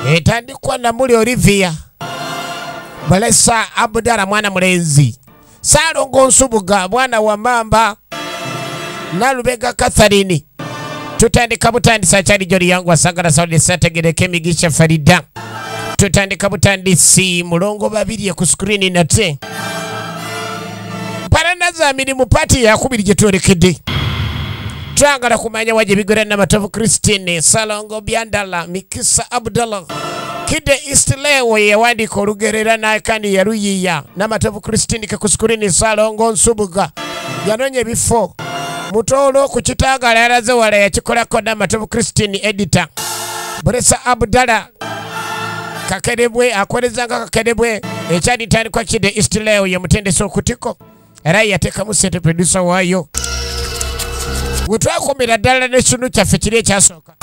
Etandikwa Namuli Olivia Balesa Abudala mwana mulenzi, Salongo Nsubuga mwana wa Mamba, Nalubega Catherine. Tutandika butandisa chali joli yangu wasangala Saudi Sategereke Migisha Farida. Tutandika butandisi mulongo babiri ku screen nate. Paranaza mirimu party ya kubiri gye twerekedde. Twagala kumanya waje bigora na Matovu Christine, Salongo Byandala, Mikisa Abdallah, Kide Eastlewo yawandika olugerera na kandi yaruyiya na Matovu Christine ke ku screen. Salongo Nsubuga yanonye ebifo Mutolo ku kitagala yalaze wala yakikolako na Matovu Christine editor. Boresa Abdallah Kakerebwe akolezanga Kakerebwe ekyali tandikwa Kide Eastlewo ye mutendesi okutiko era yateekamu ssente producer waayo. Wetwakomera ddala n'ekitundu kyaffe kiri ekyasooka.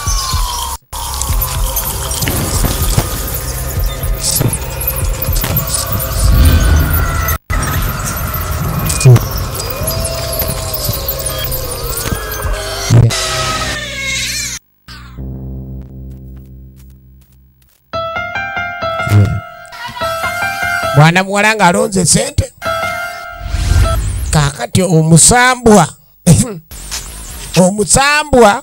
Mwana muwala ng'alonze ssente. Kaakati omusambwa omusambwa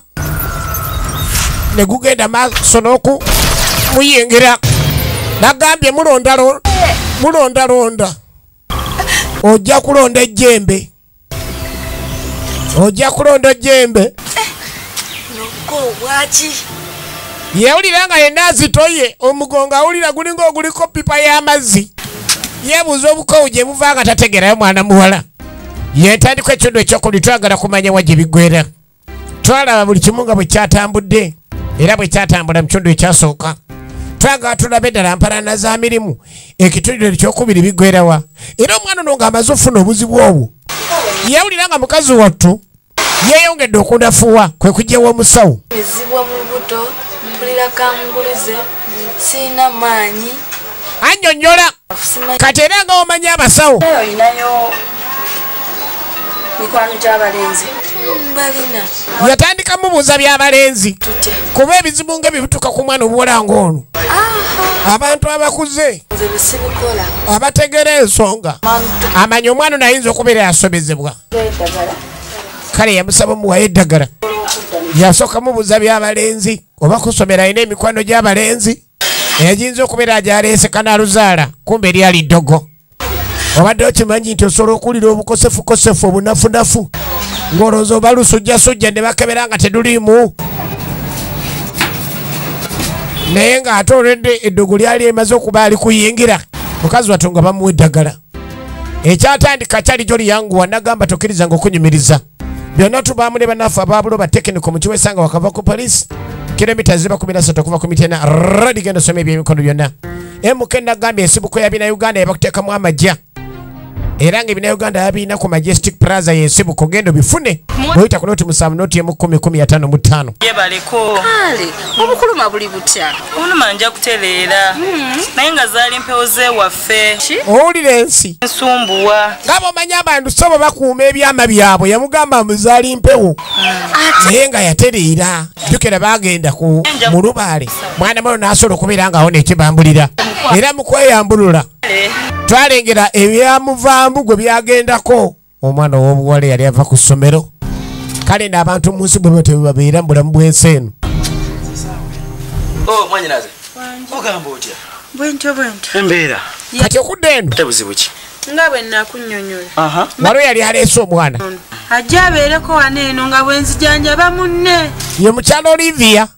ne gugenda maaso n'oku muyingira. Nagambye mulondalonda ojja kulonda ejjembe, ojja kulonda ejjembe. Yewulira nga yenna azitoye omugongo awulira gulinga oguliko pipa y'amazzi. Yeebuuza obukoowu gye buva nga tategeerayo mwana muwala. Yetandika ekitundu ekyokubiri twagala kumanya wa gye biggweera. Twalaba buli kimu nga bwe kyatambudde era bwe kyatambula mu kitundu ekyasooka. Twagala tulabe ddala mpalana za mirimu ekitundu ekyokubiri biggweera wa. Era omwana ono ng'amaze okufuna obuzibu obwo yewulira nga mukazi wattu yeeyongedde okundafuwa kwe kuggyawo omusawo. Ezibwa mu lubuto, mpulira kanguluze, sirina maanyi. Annyonnyola kati era nga omanyi abasawo mikwano gy'abalenzi balina. Yatandika mubuuza by'abalenzi kuba ebizibu nga bituuka ku mwana obuwala ng'ono. Abantu abakuze abategera ensonga amanya omwana ono ayinza okubeera yasobezebwa. Kale yamusaba omuwayo eddagala. Yasooka mubuuza by'abalenzi oba kusomera alina emikwano gy'abalenzi eyagiyinza okubeera gy'aleese kanaaluzaala kumbe eryali ddogo. Obadde okimanyi nti osobola okuwulira obukosefukosefu obunafunafu ng'olowooza oba lusujjasujja ne bakebera nga teruliimu, naye ng'ate olwedde eddogo lyali emaze okuba ali kuyingira. Mukazi wattu nga bamuwa eddagala. Ekyatandika kyali gyoli yanguwa nagamba tokkirizanga okunyumiriza. Byonna tubaamu ne bannaffe abaabulo ba tekiniko mu kiwesanga wakava ku poliisi kilomita ziba 13 okuva ku Mitena Road. Genda osome ebyemikono byonna. MK nagambye ensibuko ya Bannayuganda yabakuteekamu amagya era nga Bannayuganda yabirina ku Majestic Plaza y'ensibuko. Genda obifune bw'oyita ku 07 0 10 10 55. Yebaleko. Kale obukuluma buli butya? Obuluma nja kutereera. Naye nga zaali mpewo z'ewaffe. Owulira ensi nsumbuwa. Nga bw'omanyi abantu so bwe bakuuma ebyama byabwe yamugamba mbu zaali mpewo naye nga yatereera. Jjukira baagenda ku mu lubaale mwana muno n'asobola okubeera ng'awo nekibambulira era mu kweyambulula twalengera ebyamuvaamu gwe byagendako. Omwana ow'obuwala yali ava ku ssomero. Kale n'abantu mu nsi bwe batyo bwe babeera mu bulamu bw'ensi eno. Oh, mwannyinaze, ogamba otya? Bwentyo bwentyo. Embeera kati okudda eno ate buzibu ki? Nga bwe nakunnyonnyola. Waliwo yali aleese omwana ajja abeereko wano eno nga bwe nzijanjaba munne. Ye mukyala Olivia.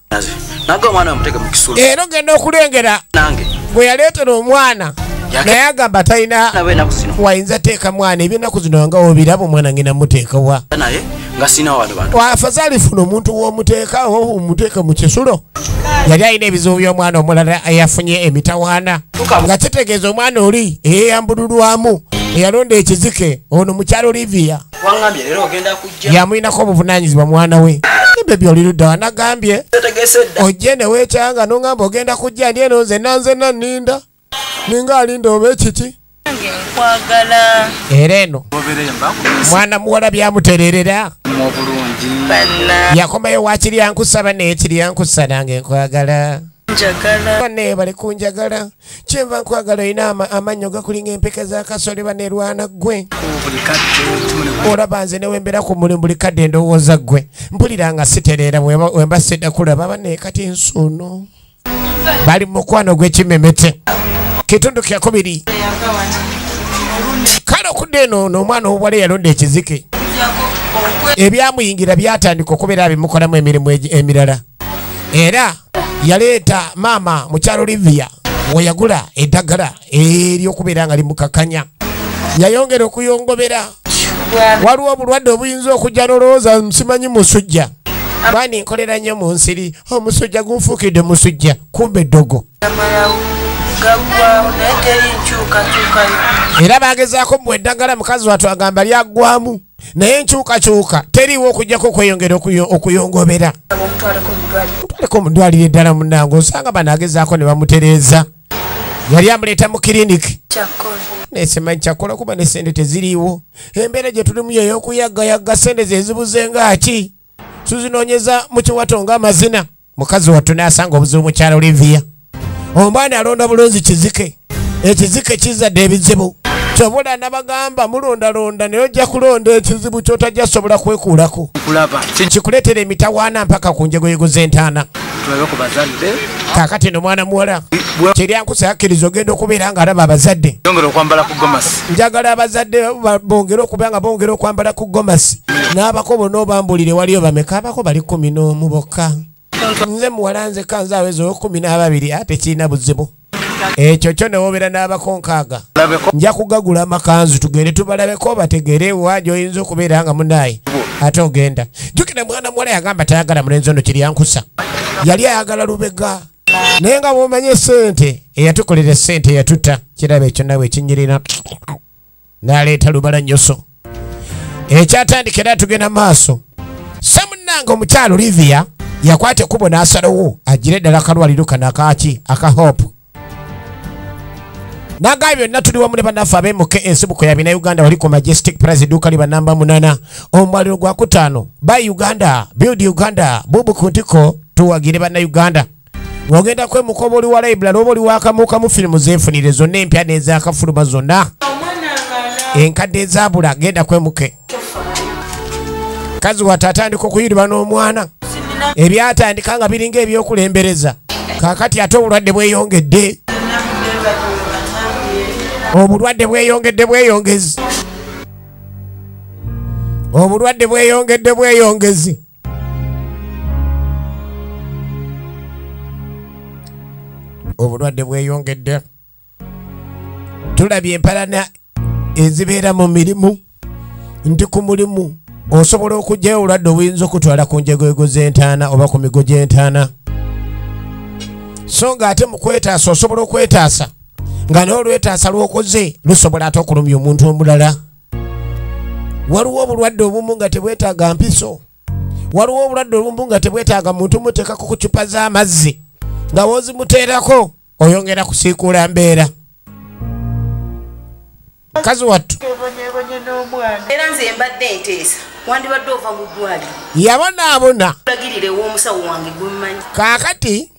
Naga omwana omuteeke mu kisulo. Era ogenda okulengera nange bwe yaleetera omwana naye agamba talina wayinza teeka mwana ebyennaku zino nga obiraba omwana ngenda muteekawa. Naye nga sina wano bantu. Afadhali funa omuntu w'omuteeka omuteeka mu kisulo. Yali alina ebizibu by'omwana omulala eyafunye emitawaana nga kitegeeza omwana oli eyeyambululwamu eyalonda ekizike ono mukyala Olivia Wangambye leero ogenda kujja. Yamulinako obuvunaanyizibwa mwana we. Bebi oli ludda wa nagambye ojje ne weekyanga n'ongamba ogenda kujja ndi eno nze nanze nninda ninga alinda oba ekiki. Nkwagala. Era eno mwana muwala byamutererera yakomayo wakiri yankusaba naye kiri yankusa nange nkwagala. Njagala. Banne bali kunjagala. Kyenva nkwagala olina amannyo gakulinga empeke za kasoli banerwana ggwe. Olaba nze ne wembeera ku mulimu buli kadde ndowooza ggwe. Mpulira nga sitereera wemba sidda kulaba banne kati nsuno. Bali mu mukwano gw'ekimemete. Kitundu kya kubiri. Kale okudda eno n'omwana ow'obuwala yalonda ekizike. Ebyamuyingira byatandika okubeera bimukolamu emirimu emirala. Era yaleeta maama mukyalo Olivia we yagula eddagala ery'okubeera nga limukakanya. Yayongera okuyongobera. Waliwo obulwadde obuyinza okujja n'olowooza nsimanyi musujja. Bani nkolera nnyo mu nsiri, omusujja gunfuukidde musujja, kumbe eddogo. Era bagezaako mu eddagala mukazi wattu agamba lyaggwamu. Naye enkyukakyuka teriiwo okujjako okweyongera okuyongobera. Mutwaleko mu ddwaliro eddala munnange, osanga bano agezaako ne bamutereeza. Yali amuleeta mu kiriniki. Naye simanyi kyakola kuba ne ssente teziriiwo. Embeera gye tulimu yo ey'okuyaggayagga ssente ze zibuze ngaaki. Tuzinoonyeza mu kiwato ng'amazina. Mukazi wattu n'asanga obuzibu mukyala Olivia. Omwana alonda bulungi kizike. Ekizike kizadde ebizibu. Kyobola nabagamba mulondalonda naye ojja kulonda ekizibu ky'otajja sobola kwekuulako. Kikuleetera emitawaana mpaka ku njegoyego z'entaana. Kaakati no mwana muwala Kiryankusa yakkiriza ogenda okubeera ng'alaba abazadde. Njagala abazadde bongere okubeera nga bongera okwambala ku gomasi. N'abako bonna obambulire waliyo bameka? Abako bali 11 bokka. Nze muwala nze kanze aweza 12 ate kirina buzibu. Ekyo kyo ne wobeera n'abako 6. Nja kugagula amakanzu tugende tubalabeko bategere wa gy'oyinza okubeera nga munaaye ate ogenda. Jjukira mwana muwala yagamba tayagala mulenzi ono Kiryankusa. Yali ayagala Lubega. Naye nga bw'omanyi essente eyatukolera essente eyatutta kiraba ekyo nawe ekinyirira n'aleeta lubala nnyoso. Ekyatandika era tugenda maaso. Ssemunnange omukyala Olivia yakwata ekkubo n'asalawo agire ddala akalwaliro kano akaaki aka Hope. N'agamba byonna tuli wamu ne bannaffe ab'emuke ensibuko ya Bannayuganda wali ku Majestic Plaza edduuka liba namba 8 omwaliro gwa 5 Buy Uganda, Build Uganda, Bubu ku ntiko tuwagire Bannayuganda. Ng'ogenda kwemuka oba oli wa library oba oli wakamukamu firimu zeefunire zonna empya n'ezaakafuluma zonna. Enkadde ezaabula genda kwemuke. Kazi wattu atandika okuyiriba n'omwana. Ebyatandika nga biringa ebyokulembereza. Kaakati ate obulwadde bweyongedde. Obulwadde bweyongedde bweyongezi. Obulwadde bweyongedde bweyongezi. Obulwadde bweyongedde. Tulabye empalana ezibeera mu mirimu nti ku mulimu osobola okuggyayo obulwadde obuyinza okutwala ku njegoyego z'entaana oba ku migo gy'entaana. So ng'ate mu kwetaasa osobola okwetaasa nga n'olwetaasa lw'okoze lusobola ate okulumya omuntu omulala. Waliwo obulwadde obumu nga tebwetaaga mpiso. Waliwo obulwadde obumu nga tebwetaaga muntu muteekako ku cupa z'amazzi nga w'ozimuteerako oyongera kusiikuula mbeera. Mukazi wattu Era nze mbadde nteesa wandibadde ova mu ddwaliro. Yabonaabona. Lagirire w'omusawo wange gwemmanyi. Kaakati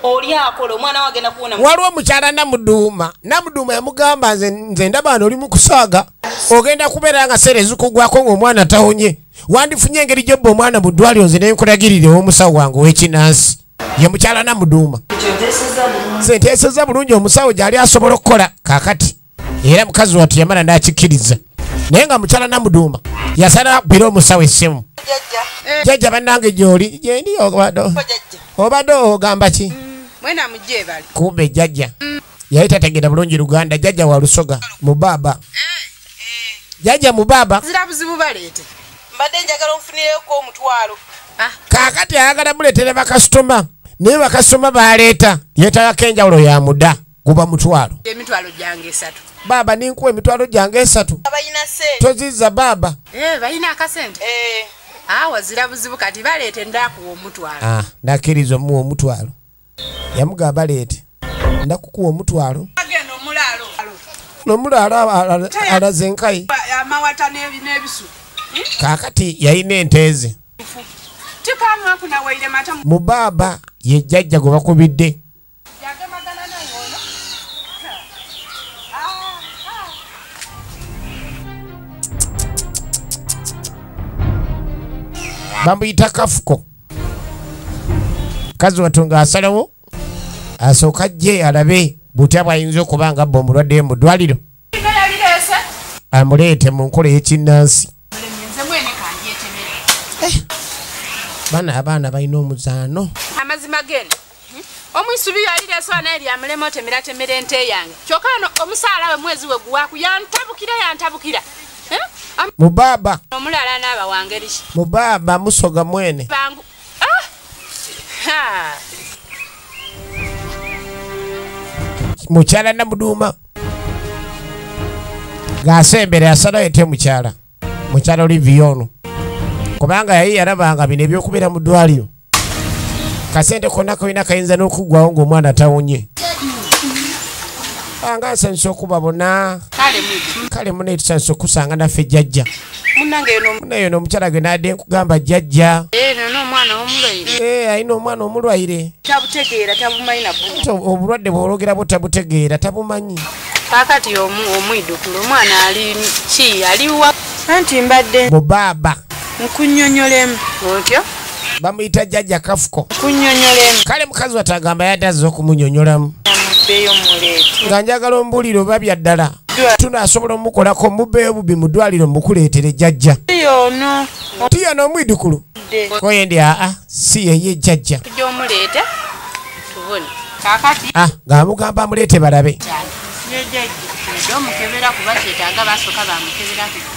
Oli akola omwana we agenda kuwona. Waliwo omukyala Namuduuma. Namuduuma yamugamba nze ndaba wano oli mu kusaaga. Ogenda kubeera nga ssente zikugwako ng'omwana tawonye. Wandifunye engeri gy'obba omwana mu ddwaliro nze ne nkulagirire ow'omusawo wange ow'ekinnansi. Ye mukyala Namuduuma. Nze nteesezza bulungi omusawo gy'ali asobola okukola kaakati. Era mukazi wattu yamala n'akikkiriza. Naye nga mukyala Namuduuma yasala bira omusawo essimu. Jjajja bannange gy'oli gyendi obadde ogamba ki? Kumbe jjajja yali tategeera bulungi Luganda. Jjajja wa Lusoga mubaaba. Jjajja mubaaba. Kaakati ayagala muleetera bakasitoma naye bakasitoma baleeta yeetagako enjawulo ya muda guba mutwalo. Emitwalo gyange 3. Baaba ninkuwa emitwalo gyange 3. Tozizza baaba. Balina akasente. Wazira buzibu kati baleete ndakuwa omutwalo. Nakkiriza omuwa omutwalo. Yamugamba baleete ndakukuwa omutwalo. Nomulaalo alaze enkayi. Amawata n'ebisu. Kaakati yalina ente ze. Mubaaba Ye jjajja gwe bakubidde. Bamuyita Kafuko. Kazi watunga asalawo asooka ajje alabe butya bw'ayinza okuba nga abba omulwadde mu ddwaliro, amuleete mu nkola ey'ekinnansi. Bana abaana balina omuzaano. Amazima gene omwisubi yalireese wano eri amulema otemeratemera ente yange, kyokka ono omusaala we mwezi we guwaaku yantabukira yantabukira. Mubaba omulala n'aba wangeri ki? Mubaba musoga mwene. Bangu. Mukyala Namuduuma ng'asembera asalawo ete mukyala mukyala Olivia ono, kubanga yali yalabanga bino ebyokubeera mu ddwaliro kasente konna kalina kayinza n'okuggwawo ng'omwana tawonye. Anga nsanyusa okubabona. Kale munne tusanyusa okusanga naffe jjajja. Munnaye ono omukyala gwe nadde nkugamba jjajja. Alina omwana omulwaire. Tabutegeera tabumanyi na bu. Obulwadde bw'ologera bwo tabutegeera tabumanyi. Kaakati omwidukulu omwana ali ki aliwa? Anti mbadde Mubaba. Nkunnyonnyolemu. Otyo? Bamuyita jjajja Kafuko. Nkunnyonnyolemu. Kale mukazi watagamba yadde azze okumunnyonnyolamu. Nga njagala ombuulire oba bya ddala tunaasobola omukolako mubbeeyo bubi mu ddwaliro mukuleetere jjajja. Tiyono omwidukulu. Koye ndi aa si yeye jjajja. Ng'amugamba amuleete balabe.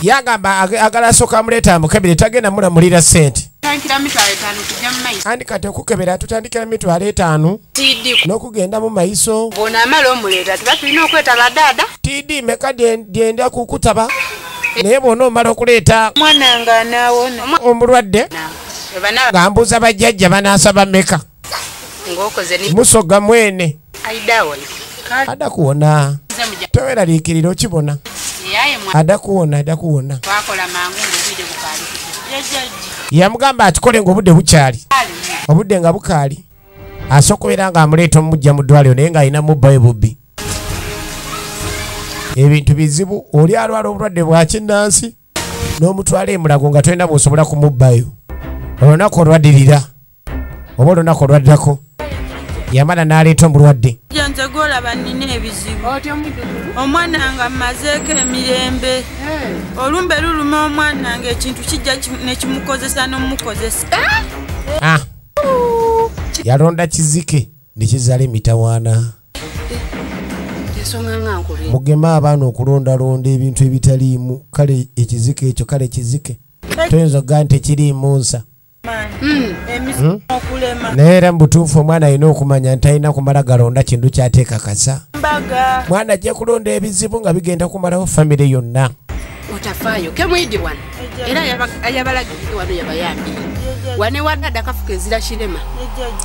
Yagamba agala asooka amuleete amukebere, tagenda mulamulira ssente. Andi kati okukebera tutandikira 50,000 n'okugenda mu maiso. Bw'onaamala omuleeta tuba tulina okwetaba ddaada. TD meka dyenda kukutaba naye bw'onoomala okuleeta omwana nga anaawona omulwadde nga mbuuza bajjajja banaasaba meka. Musoga mwene adda kuwona, toweraliikirira okibona. Adda kuwona, adda kuwona. Yamugamba akikole ng'obudde bukyali, obudde nga bukaali. Asooka okubeera ng'amuleeta omujja mu ddwaliro naye ng'alina mubbayo bubbi. Ebintu bizibu, oli alwala obulwadde bwa kinnansi n'omutwala emulago nga tolina bw'osobola kumubbayo. Olunaku olwaddirira oba olunaku olwaddako yamala n'aleeta omulwadde. Nze gw'olaba nnina ebizibu. Omwana nga mmazeeko emirembe. Olumbe luluma omwana nga ekintu kijja ne kimukozesa n'omukozesa. Yalonda kizike ne kizaala emitawaana. Mugeme abaana okulondalonda ebintu ebitaliimu. Kale ekizike ekyo kale kizike toyinza okugamba nti tekiriimu nsa. Naye era mu butuufu omwana alina okumanya nti alina kumala galonda kintu kyateekakasa. Mwana ajja kulonda ebizibu nga bigenda kumalawo famire yonna. Otafaayo kemwidi wano era yabalagidde wano yabayambye wane wadada Kafuka ezira kirema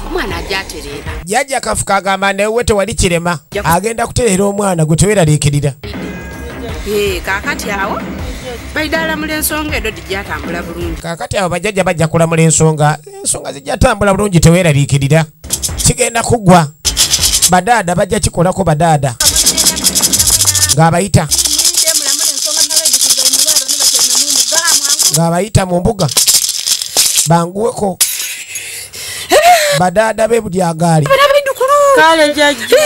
omwana ajja atereera. Jjajja Kafuka agamba naye tewali kirema, agenda kutereera omwana gwe teweeraliikirira. Kaakati awo baidalamula ensonga edo dijjatambula bulungi. Kaakati awo bajjajja bajja kulamula ensonga, ensonga zijjatambula bulungi teweeraliikirira. Kigenda kuggwa. Badaada bajja kikolako badaada ng'abayita mu mbuga banguweko badaada be buli agaali. Kale jjajja.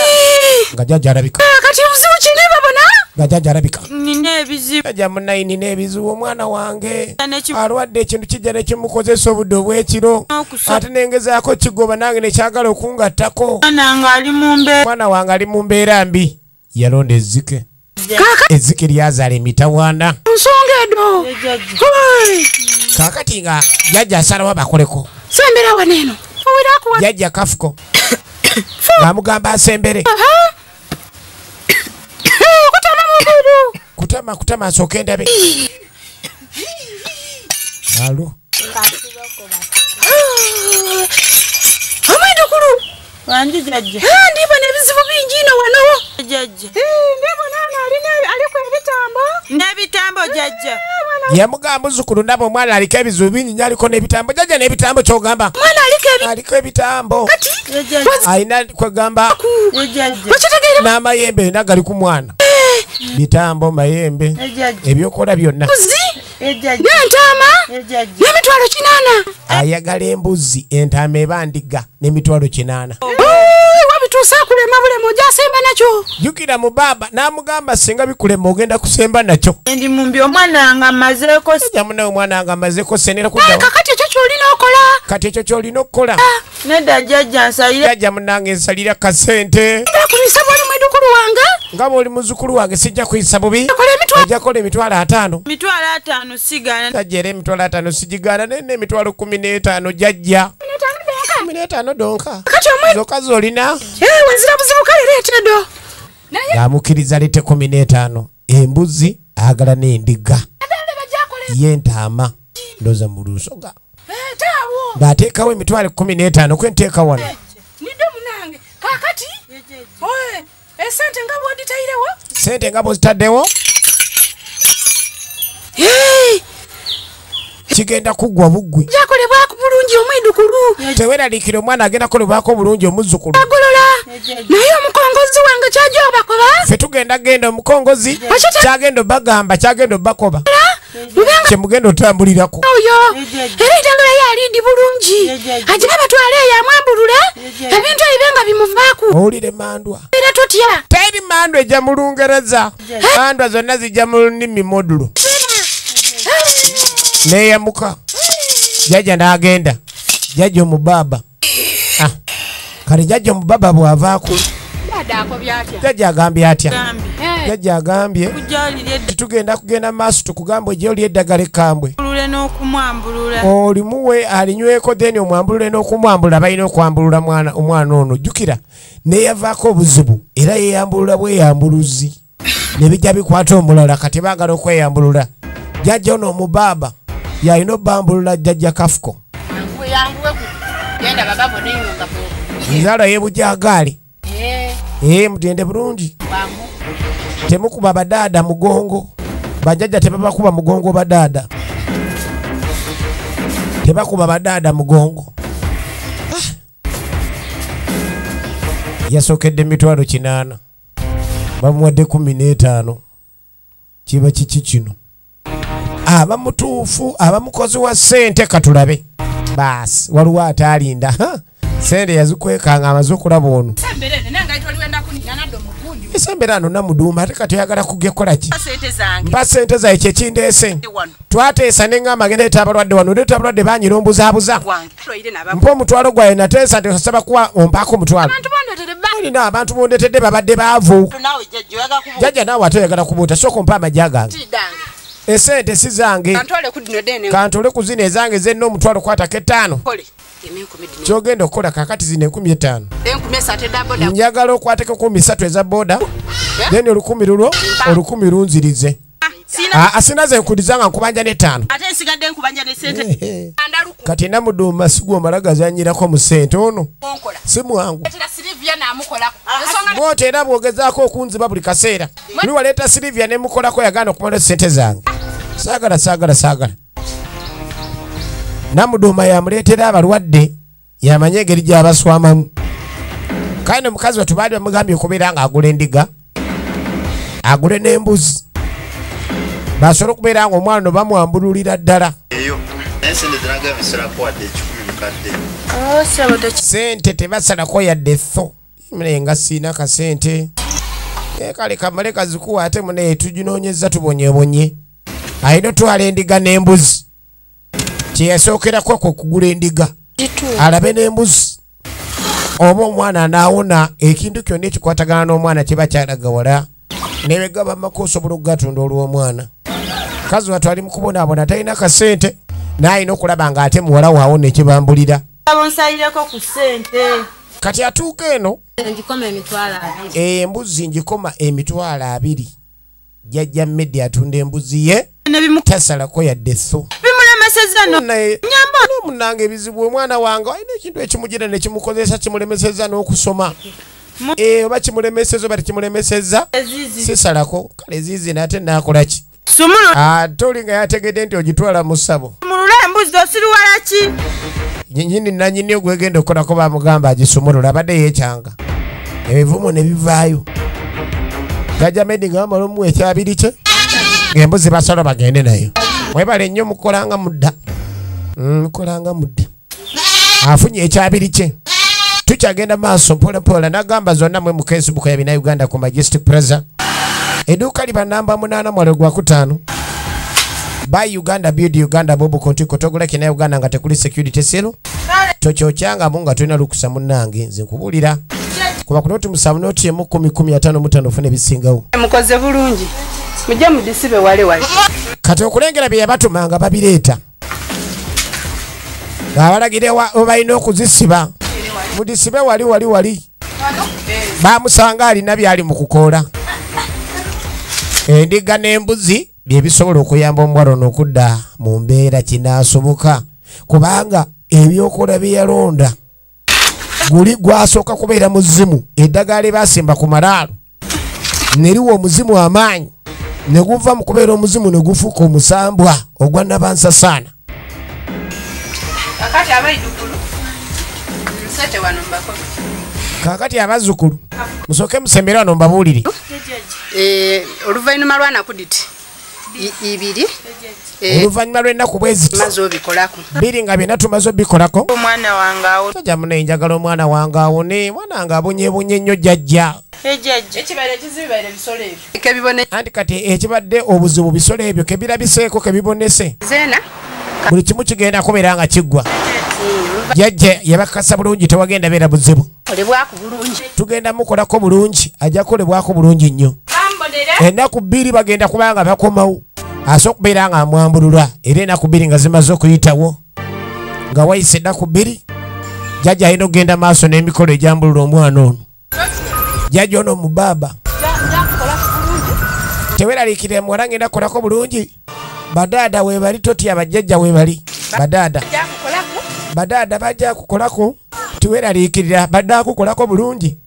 Nga jjajja alabika. Kati obuzibu kini babona? Nga jjajja alabika. Nina ebizibu. Jjajja munnaye nina ebizibu, omwana wange alwadde ekintu kijja ne kimukozesa obudde obw'ekiro ate nengezaako kigoba nange nekyagala okungattako. Omwana wange ali mu mbeera mbi. Yalonda ezzike. Ezzike lyazaala emitawaana. Nsonga edo. Kaakati nga jjajja asalawo bakoleko. Sembera wano eno. Jjajja Kafuko ng'amugamba asembere. Kutama kutama asooke ndabe. Alo. Omwidukulu. Wangi jjajja. Ndibona ebizibu bingi ino wano. Jjajja. Ndibona ano aliko ebitambo. N'ebitambo jjajja. Yamugamba muzzukulu ndaba omwana aliko ebizibu bingi nnyo, aliko n'ebitambo. Jjajja n'ebitambo ky'ogamba? Aliko ebitambo. Alina kwegamba n'amayembe yonna gali ku mwana. Bitambo, mayembe, ebyokola byonna. N'entaama n'emitwalo 800. Ayagala embuzi, entaama eba ndiga n'emitwalo 800. Wabituusa kulema bulema ojja nakyo. Jjukira mu baaba n'amugamba singa bikulema ogenda kusemba nakyo. Ndi mumbi omwana nga mmazeeko. Jjajja munnaye omwana nga mmazeeko senera kuddawo. Kakati ekyo ky'olina okola. Kati ekyo ky'olina okukola. Nedda jjajja nsalira. Jjajja munnange nsalira kasente. Kuyisa bw'oli muzzukulu wange. Nga bw'oli muzzukulu wange sijja kuyisa bubi. Ojja kukola emitwalo 5. Emitwalo 5 sigaana. Jjajja era emitwalo 5 sigigaana naye n'emitwalo 15 jjajja. 15 donka. Zokka z'olina. Wenzira buzibu kale leeta eddo. Yamukkiriza leete 15. Embuzi ayagala n'endiga. Y'entaama ndowooza mu lusoga. Ng'ateekawo emitwalo 15 kwe nteeka wano. Nidde munange kaakati esente nga bw'oditayirewo. Sente nga bw'ozitaddewo. Kigenda kuggwa buggwi. Jakolebwako bulungi omwidukulu. Teweeraliikira omwana agenda kukolebwako bulungi omuzzukulu. Agolola. Naye omukongozi wange kyajja obakoba. Ffe tugenda genda omukongozi kyagenda obagamba kyagenda obakoba. Kye mugenda otambulirako. Oyo. Era eddagala ye alindi bulungi. Ajja abatwale eyo amwambulule. Ebintu ebibe nga bimuvaako. Owulire mandwa. Era totya. Teri mandwa ejja mu Lungereza. Mandwa zonna zijja mu nnimi modulo. Neyamuka. Jjajja n'agenda. Jjajja omubaaba. Kale jjajja omubaaba bw'avaako. Jjajja agambye atya? Jjajja agambye titugenda kugenda maaso tukugamba ojje oli eddagala ekkambwe. Olimuwe alinyweko then omwambulule n'okumwambulula. Balina okwambulula omwana ono. Jjukira neyavaako obuzibu era yeeyambulula bweyambuluzi. Ne bijja bikwata omulala kati baagala okweyambulula. Jjajja ono omubaaba yalina obbambulula jjajja Kafuko. Nzala y'ebujagaali. Mugende bulungi. Temukuba badaada mugongo. Bajjajja tebabakuba mugongo badaada. Tebakuba badaada mugongo. Yasookedde emitwalo 800. Bamuwadde 15. Kiba kiki kino? Aba mutuufu, aba mukozi wa ssente katulabe. Baasi waliwo ataalinda. Ssente yazikwekanga amaze okulaba ono. Esembera ano namuduuma ate kati oyagala kugekola ki? Mpa ssente zange kye kindeese. Twateesa ne ŋŋamba ngenda leeta abalwadde wano, leeta abalwadde banyirombuzabuza. Mpa omutwalo gwaye nateesa nti osaba kuwa ompaako omutwalo. Olina abantu bondetedde babadde baavu. Jjajja naawe ate oyagala kubuuta, sooka ompa amagya gange. Esente si zange. Kantole ku zino ezange zenna omutwalo kwatako 5. Ky'ogenda okukola kaakati zino 5000. Njagala okwateko 13 eza boda. Then 1000 lulwo, 1000 lunzirize. Sina ze nkudiza nga nkubanja ne 5. Ate nsigadde nkubanja ne sente. Kati namuduuma sigwo omala gazannyirako mu ssente ono. Si mwangu. Bw'otyo era bw'ogezaako okunziba buli kaseera. Luli waleeta Silivia ne mukolako yagaana okumala ssente zange. Saagala saagala saagala. Namuduuma yamuleetera abalwadde yamanye engeri gy'abaswamamu. Kale nno mukazi wattu baali bamugambye okubeera ng'agula endiga, agule n'embuzi. Basobole okubeera ng'omwana ono bamwambululira ddala. Ssente tebasalako yadde tho. Naye nga siina kasente. Kale kamale kazikuwa ate munaye tuginoonyezza tubonyeebonye. Alina otwala endiga n'embuzi. Kye yasookerako kwe kugula endiga. Alabe n'embuzi. Oba omwana anaawona ekintu kyonna ekikwatagana n'omwana kiba kyalagawala. Ne bwe gaba amaka osobola okugatunda olw'omwana. Mukazi wattu ali mu kubonaabona talina kasente. Naye alina okulaba ng'ate muwala we awona ekibambulira. Nsalireko ku ssente. Kati atuuka eno. Embuzi ngikoma emitwalo 20. Jjajja Mmedi atunda embuzi ye. Tasalako yadde tho. Munnange ebizibu omwana wange alina ekintu ekimugira ne kimukozesa kimulemesezza n'okusoma. Oba kimulemesezza oba tekimulemesezza sisalako. Kale ziizi nate naakola ki? Ate oli nga yategedde nti ogitwala mu ssabo. Mulule embuzi osiriwala ki? Nyini nanyini ogwegenda okukolako bamugamba agisumulula abadde yeekyanga. Ebivumo ne bivaayo. Jjajja Medi nga bamala omuwa ekyabiri kye ng'embuzi basala bagende nayo. Mwebale nnyo mukolanga mudda. Mukolanga mudda. Afunye ekyabiri kye. Tukyagenda maaso mpola mpola nagamba zonna mwe mu Facebook ya Bannayuganda ku Majestic Plaza. Edduuka liba namba 8 mwalo gwa 5. Buy Uganda, build Uganda, Bobo Kontiko, togula kina Uganda nga tekuli security seal. Tochochanga munga tulina lukusa munnange nze nkubuulira. Kuba ku noti 7 noti 10 10 15 5 ofune bisingawo. Mukoze bulungi. Mujje mudisibe wale wale. Kati okulengera bye yabatumanga babireeta. Abalagire balina okuzisiba. Mudisibe wali wali wali. Bamusanga alina byali mu kukoola. Endiga n'embuzi bye bisobola okuyamba omuwala ono okudda mu mbeera kinaasoboka. Kubanga ebyokola bye yalonda guli gwasooka kubeera muzimu, eddagala lye baasimba ku malaalo ne liwa omuzimu amaanyi ne guva mu kubeera omuzimu ne gufuuka omusambwa ogwa nnabansasaana. Kakati abaidukulu musete wano mbako. Kakati abazzukulu musooke musembere wano mbabuulire. Oluvannyuma lwa nakuditi ibiri oluvannyuma lw'ennaku bwe ziti maze obikolako biri nga byonna tumaze obikolako. Omwana wange awo jjajja munne njagala omwana wange awone, omwana wange abonyebonye nnyo jjajja. Ekibaire ekizibu bibaire bisolo ebyo kebibone. Anti kati ekibadde obuzibu bisolo ebyo kebirabiseeko kebibonese. Zeena buli kimu kigenda kubeera nga kiggwa. Jjajja yabakasa bulungi tewagenda beera buzibu. Kolebwako bulungi. Tugenda mukolako bulungi, ajja kukolebwako bulungi nnyo. Ennaku 2 bagenda kubanga bakomawo. Asooka okubeera nga amwambulula era ennaku 2 nga zimaze okuyitawo. Nga wayise ennaku 2 jjajja alina okugenda maaso n'emikolo egyambulula omwana ono. Jjajja ono mubaaba. Teweeraliikirira muwala ngenda kukolako bulungi. Badaada weebali totya, bajjajja weebali. Badaada. Badaada bajja kukolako, teweeraliikirira badda kukolako bulungi.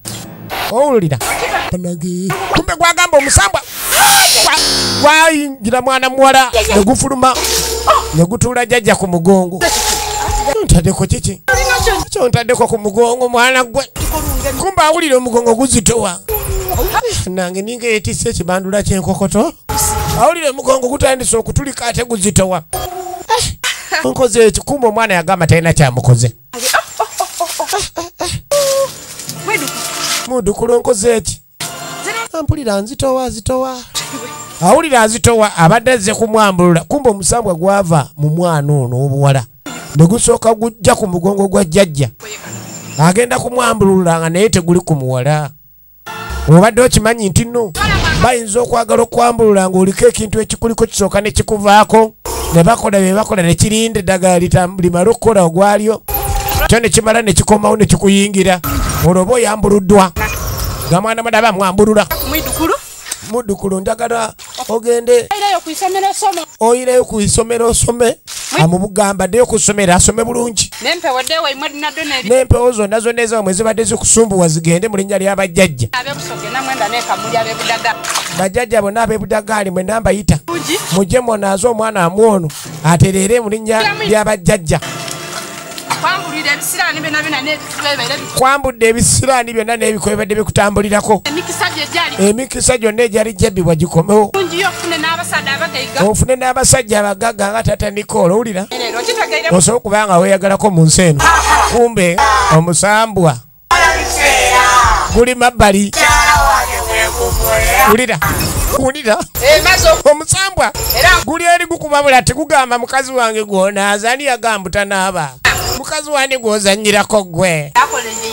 Owulira. Kumbe gwagamba omusambwa gwayingira mwana muwala ne gufuluma ne gutuula jjajja ku mugongo. Ntaddeko kiki? Kyo ntaddeko ku mugongo mwana gwe. Kumbe awulira omugongo guzitowa. Nange ninga yeetisse ekibandula ky'enkokoto. Awulira omugongo gutandise okutulika ate guzitowa. Nkoze eki? Kumbe omwana yagamba talina kyamukoze. Muddukulu nkoze eki? Ampulira nzitowa zitowa. Awulira azitowa abadde azze kumwambulula. Kumbe omusambwa gwava mu mwana ono obuwala ne gusooka gujja ku mugongo gwa jjajja. Agenda kumwambulula nga naye teguli ku muwala. Obadde okimanyi nti nno bayinza okwagala okwambulula ng'oliko ekintu ekikuliko kisooka ne kikuvaako ne bakola bye bakola ne kirinda eddagala limale okukola ogwalyo kyo ne kimala ne kikomawo ne kikuyingira olwo oba oyambuluddwa. Nga mwana mwana bamwambulula. Muddukulu njagala ogende oyireyo ku isomero osome. Amubugamba ddeyo ku ssomero asome bulungi. N'empewo zonna zonna ezammwe zibadde zikusumbuwa zigende mu linnya ly'abajjajja. Bajjajja bonna ab'ebudagaali mwenna mbayita mujje munaaze omwana amwono atereere mu linnya ly'abajjajja. Kwambudde ebisiraani byonna n'ebiko bibadde bikutambulirako. Emikisa gyonna egyali gyabbibwa gikomewo. Ofune n'abasajja abagagga nga Taata Nicole, owulira? Osobola okuba nga weeyagalako mu nsi eno. Kumbe omusambwa guli mabbali. Wulira. Wulira. Omusambwa guli eri gukubabula tegugamba mukazi wange gw'onaaza, ani yagamba tanaaba? Mukazi wange gw'ozannyirako ggwe.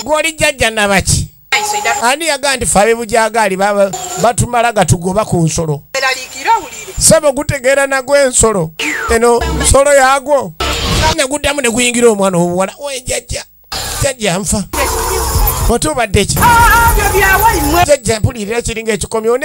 Gw'oli jjajja nabaki? Ani yagamba nti ffe ab'ebujagaali batumala gatugoba ku nsolo? Ssebo gutegeera nagwo ensolo. Eno nsolo yaagwo. Ne guddamu ne guyingira omwana obuwala. Oye jjajja, jjajja nfa. Ote obadde ki? Jjajja mpulirira kiringa ekikomyo.